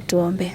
Tuombe.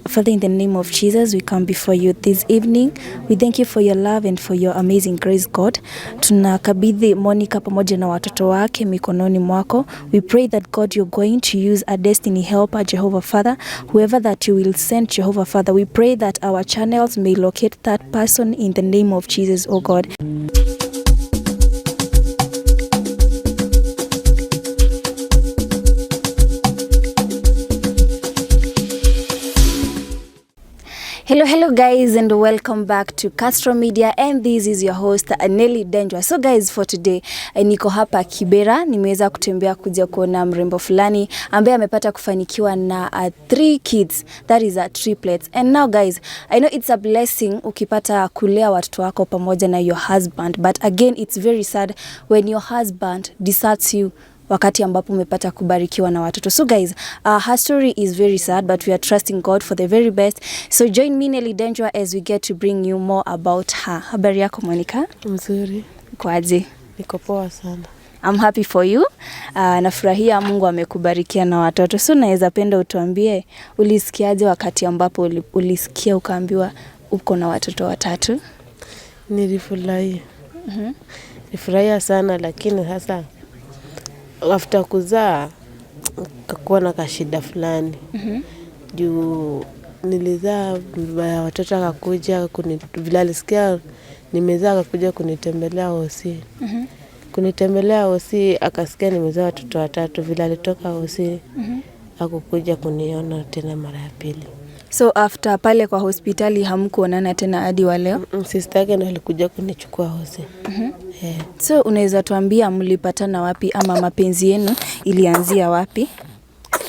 Father, in the name of Jesus, we come before you this evening. We thank you for your love and for your amazing grace, God. Tunakabidhi Monica pamoja na watoto wake mikononi mwako. We pray that God, you're going to use a destiny helper, Jehovah Father. Whoever that you will send, Jehovah Father, we pray that our channels may locate that person in the name of Jesus, oh God. Hello, hello guys, and welcome back to Castro Media, and this is your host Nelly Denjwa. So guys, for today niko hapa Kibera, nimeweza kutembea kuja kuona mrembo fulani ambaye amepata kufanikiwa na three kids, that is triplets. And now guys, I know it's a blessing ukipata kulea watoto wako pamoja na your husband, but again it's very sad when your husband deserts you wakati ambapo umepata kubarikiwa na watoto. So guys, her story is very sad, but we are trusting God for the very best. So join me Nelly Denjwa as we get to bring you more about her. Habari yako Monica? Mzuri. Kwaje? Niko poa sana. I'm happy for you. Nafurahia Mungu amekubarikia na watoto. So naweza penda utuambie ulisikiaje wakati ambapo ulisikia ukaambiwa uko na watoto watatu? Nilifurahia. Nilifurahia sana, lakini sasa after kuzaa kakuwa na kashida fulani. Juu nilizaa, baba ya watoto akakuja vile alisikia nimezaa akakuja kunitembelea hosi. Kunitembelea hosi akasikia nimezaa watoto watatu, vile alitoka hosi hakukuja kuniona tena mara ya pili. So after pale kwa hospitali hamkuonana tena hadi wa leo? Sister yake ndo alikuja kunichukua hosi. So unaweza tuambia mlipatana wapi ama mapenzi yenu ilianzia wapi?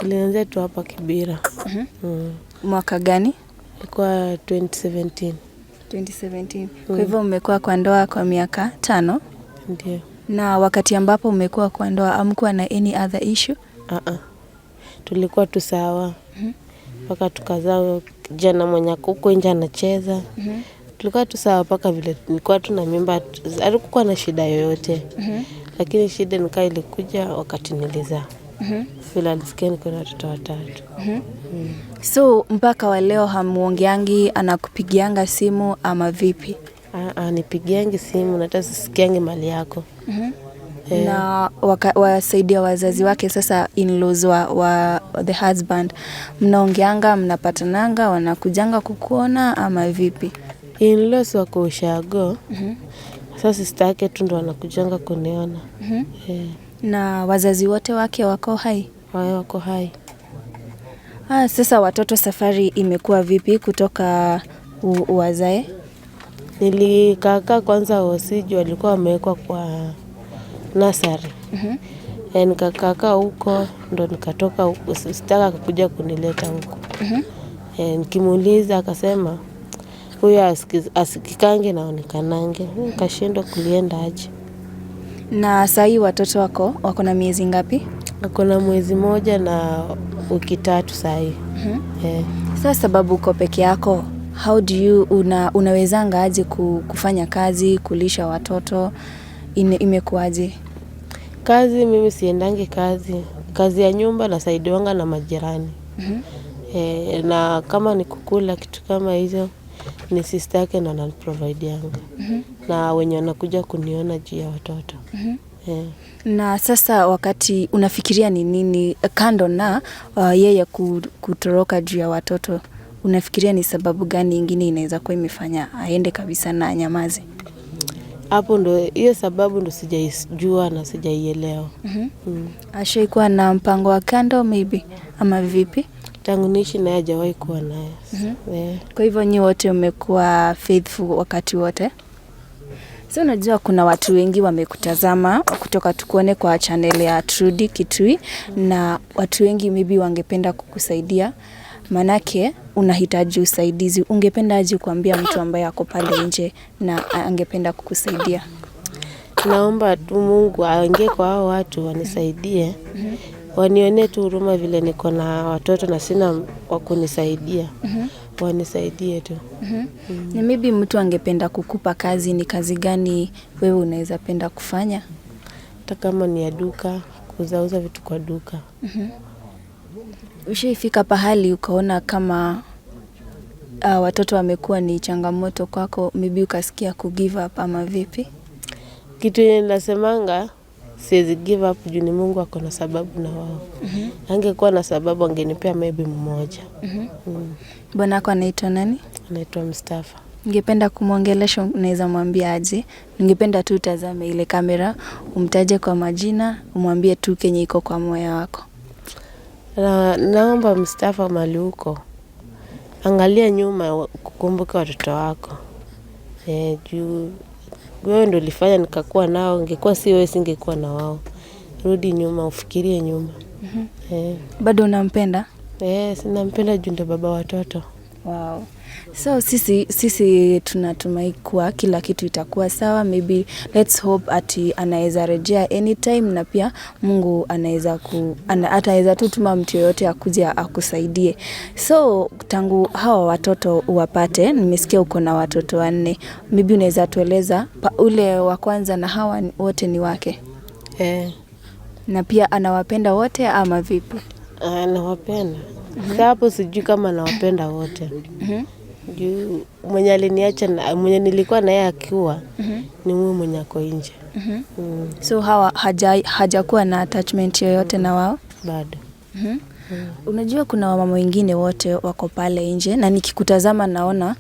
Ilianzia tu hapa Kibera. Mwaka gani? Ilikuwa 2017. 2017. Kwa hivyo mmekuwa kwa ndoa kwa miaka 5? Ndio. Na wakati ambapo mmekuwa kwa ndoa hamkuwa na any other issue? Tulikuwa tu sawa. Mpaka tukazaa kijana mwenye huko nje anacheza. Tulikuwa tu sawa mpaka vile nilikuwa tu na mimba, alikuwa na shida yoyote. Lakini shida nikaa ilikuja wakati nilizaa. Vile alisikia niko na watoto watatu. So mpaka wa leo hamuongeangi, anakupigianga simu ama vipi? Nipigiangi simu na hata sisikiangi mali yako. Na wasaidia wazazi wake sasa, in-laws wa the husband, mnaongeanga, mnapatananga, wanakujanga kukuona ama vipi? In-laws wako ushago. Sasa sister yake tu ndo wanakujanga kuniona. Na wazazi wote wake wako hai? Wao wako hai. Sasa watoto safari imekuwa vipi kutoka wazae? Nilikaa kwanza hosi, walikuwa wamewekwa kwa nursery. Nikakaa huko ndo nikatoka huko, sitaka kuja kunileta huko. Nikimuuliza akasema huyo asikikange na onekanange. Nikashindwa kulienda aje. Na saa hii watoto wako na miezi ngapi? Wako na mwezi 1 na wiki 3 saa hii. Sasa sababu uko peke yako, how do you unawezanga aje kufanya kazi, kulisha watoto? Imekuaje? Kazi mimi siendangi kazi. Kazi ya nyumba nasaidiwanga na majirani. Na kama ni kukula kitu kama hizo ni sister yake ndo ananiprovidianga. Na wenye wanakuja kuniona juu ya watoto. Na sasa wakati unafikiria ni nini kando na yeye kutoroka juu ya watoto, unafikiria ni sababu gani ingine inaweza kuwa imefanya aende kabisa na anyamaze? Hapo ndo hiyo sababu ndo sijaijua na sijaielewa. Ashaikuwa na mpango wa kando maybe ama vipi? Tangu niishi naye hajawahi kuwa naye. Kwa hivyo nyi wote mmekuwa faithful wakati wote? So unajua kuna watu wengi wamekutazama kutoka tukuone kwa channel ya Trudy Kitui, na watu wengi maybe wangependa kukusaidia, manake unahitaji usaidizi. Ungependa aje kuambia mtu ambaye ako pale nje na angependa kukusaidia? Naomba tu Mungu aingie kwa hao watu wanisaidie. Wanionee tu huruma vile niko na watoto na sina wa kunisaidia. Wanisaidie tu. Na maybe mtu angependa kukupa kazi, ni kazi gani wewe unaweza penda kufanya? Hata kama ni ya duka, kuuzauza vitu kwa duka. Ushaifika pahali ukaona kama watoto wamekuwa ni changamoto kwako, maybe ukasikia ku give up ama vipi? Kitu yenye nasemanga, siwezi give up juu ni Mungu ako na sababu na wao. Angekuwa na sababu angenipea maybe mmoja. Bwanako anaitwa nani? Anaitwa Mustafa. Ningependa kumwongelesha, unaweza mwambia aje? Ningependa tu utazame ile kamera, umtaje kwa majina, umwambie tu kenye iko kwa moyo wako. Naomba Mustafa, mali huko, angalia nyuma, kukumbuka watoto wako. Juu wewe ndo ulifanya nikakuwa nao, ingekuwa si wewe singekuwa na wao. Rudi nyuma, ufikirie nyuma. Bado unampenda? Eh, sinampenda juu ndo baba watoto. Wow. So sisi tunatumai kuwa kila kitu itakuwa sawa. Maybe let's hope ati anaweza rejea anytime, na pia Mungu anaweza ataweza tu tuma mtu yoyote akuja akusaidie. So tangu hawa watoto uwapate, nimesikia uko na watoto wanne. Maybe unaweza tueleza ule wa kwanza na hawa wote ni wake? Eh. Na pia anawapenda wote ama vipi? Anawapenda. Sasa hapo sijui kama anawapenda wote. Juu mwenye aliniacha na mwenye nilikuwa na yeye akiwa ni huyu mwenye ako nje. So hawa hajakuwa na attachment yoyote na wao? Bado. Unajua kuna wamama wengine wote wako pale nje, na nikikutazama naona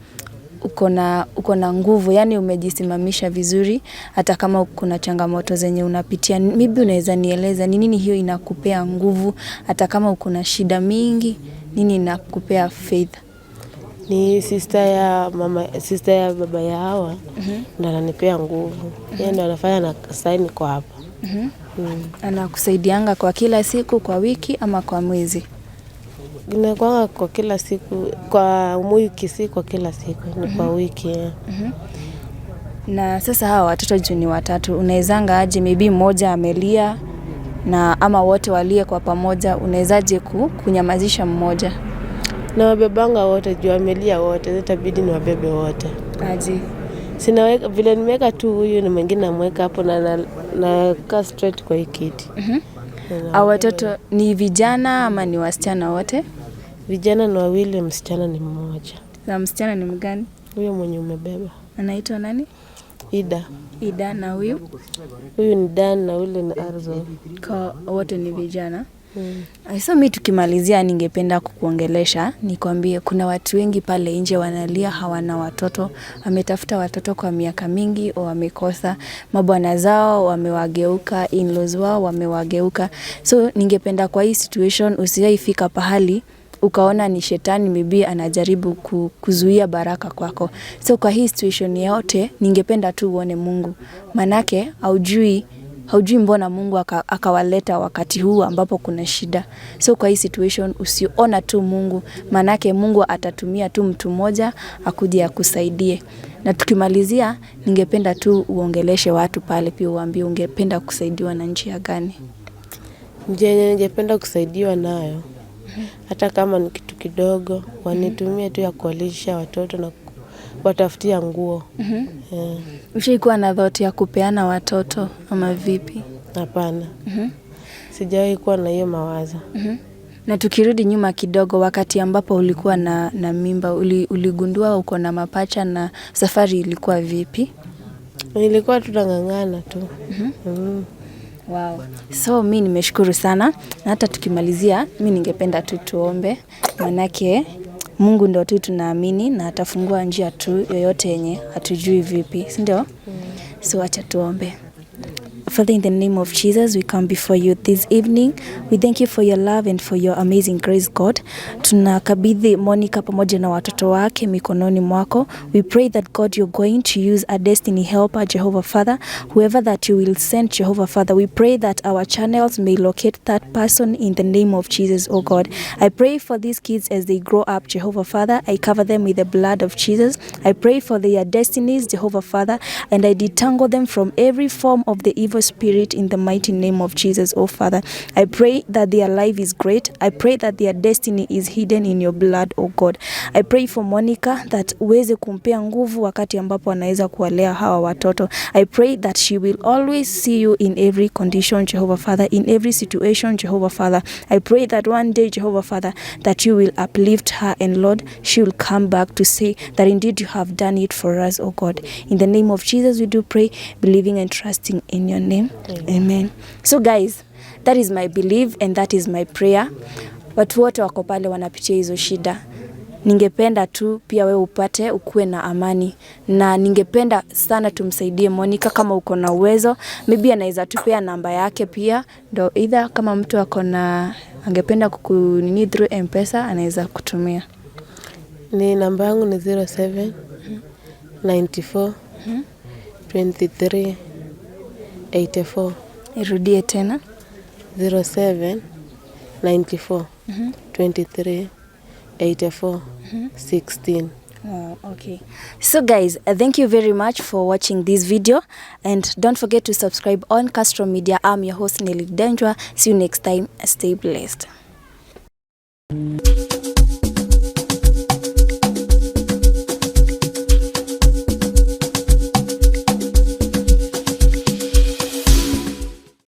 uko na nguvu, yani umejisimamisha vizuri hata kama kuna changamoto zenye unapitia. Maybe unaweza nieleza ni nini hiyo inakupea nguvu hata kama uko na shida mingi, nini inakupea faith? Ni sister ya mama, sister ya baba ya hawa ndo ananipea nguvu. Yeye ndo anafanya na sasa niko hapa. Anakusaidianga kwa kila siku, kwa wiki ama kwa mwezi? Inakuanga kwa kila siku, kwa wiki, si kwa kila siku, ni kwa wiki. Yeah. Na sasa hawa watoto juu ni watatu, unawezanga aje, maybe mmoja amelia na ama wote walie kwa pamoja, unawezaje kunyamazisha mmoja? Na wabebanga wote juu amelia wote, itabidi ni wabebe wote. Aje? Sinaweka vile nimeweka tu huyu na mwingine namweka hapo na kaa straight kwa hii kiti. Hao watoto ni vijana ama ni wasichana wote? Vijana ni wawili, msichana ni mmoja. Na msichana ni mgani? Huyo mwenye umebeba. Anaitwa nani? Ida. Ida. Na huyu? Huyu ni Dan na ule ni Arzon. Kwa wote ni vijana. So mi tukimalizia, ningependa kukuongelesha nikwambie kuna watu wengi pale nje wanalia hawana watoto, wametafuta watoto kwa miaka mingi wamekosa, mabwana zao wamewageuka, in-laws wao wamewageuka. So ningependa kwa hii situation usiwahi pahali ukaona ni shetani maybe anajaribu kuzuia baraka kwako. So kwa hii situation yote ningependa tu uone Mungu, manake haujui mbona Mungu akawaleta wakati huu ambapo kuna shida. So kwa hii situation usiona tu Mungu, manake Mungu atatumia tu mtu mmoja akuje akusaidie. Na tukimalizia, ningependa tu uongeleshe watu pale pia, uambie ungependa kusaidiwa na njia gani. Njia yenye ningependa kusaidiwa nayo, hata kama ni kitu kidogo, wanitumie tu ya kuwalisha watoto na watafutia nguo. Eh. Ushaikuwa na thought ya kupeana watoto ama vipi? Hapana. Sijawahi kuwa na hiyo mawazo. Na tukirudi nyuma kidogo, wakati ambapo ulikuwa na mimba, uligundua uko na mapacha na safari ilikuwa vipi? Nilikuwa tunang'ang'ana tu. Wow. So mi nimeshukuru sana, na hata tukimalizia, mi ningependa tu tuombe, manake Mungu ndo tu tunaamini na atafungua njia tu yoyote yenye hatujui vipi, si ndio? So acha tuombe. Father, in the name of Jesus, we come before you this evening. We thank you for your love and for your amazing grace, God. Tunakabidhi Monica pamoja na watoto wake mikononi mwako. We pray that God, you're going to use a destiny helper, Jehovah Father, whoever that you will send, Jehovah Father. We pray that our channels may locate that person in the name of Jesus, oh God. I pray for these kids as they grow up, Jehovah Father. I cover them with the blood of Jesus. I pray for their destinies, Jehovah Father, and I detangle them from every form of the evil spirit in the mighty name of Jesus, oh Father. I pray that their life is great. I pray that their destiny is hidden in your blood, oh God. I pray for Monica that uweze kumpea nguvu wakati ambapo anaweza kuwalea hawa watoto. I pray that she will always see you in every condition, Jehovah Father, in every situation, Jehovah Father. I pray that one day, Jehovah Father, that you will uplift her and Lord, she will come back to say that indeed you have done it for us, oh God. In the name of Jesus, we do pray, believing and trusting in your name. Amen. So guys, that is my belief and that is my prayer. Watu wote wako pale wanapitia hizo shida, ningependa tu pia wewe upate ukuwe na amani, na ningependa sana tumsaidie Monica kama uko na uwezo, maybe anaweza tupea namba yake pia, ndo either kama mtu ako na angependa kukunini through M-Pesa anaweza kutumia. Ni namba yangu ni 07 94 23 84. Irudie tena. 07 94 23 84 16. Oh, okay. So guys, thank you very much for watching this video and don't forget to subscribe on Castro Media. I'm your host, Nelly Denjwa. See you next time. Stay blessed.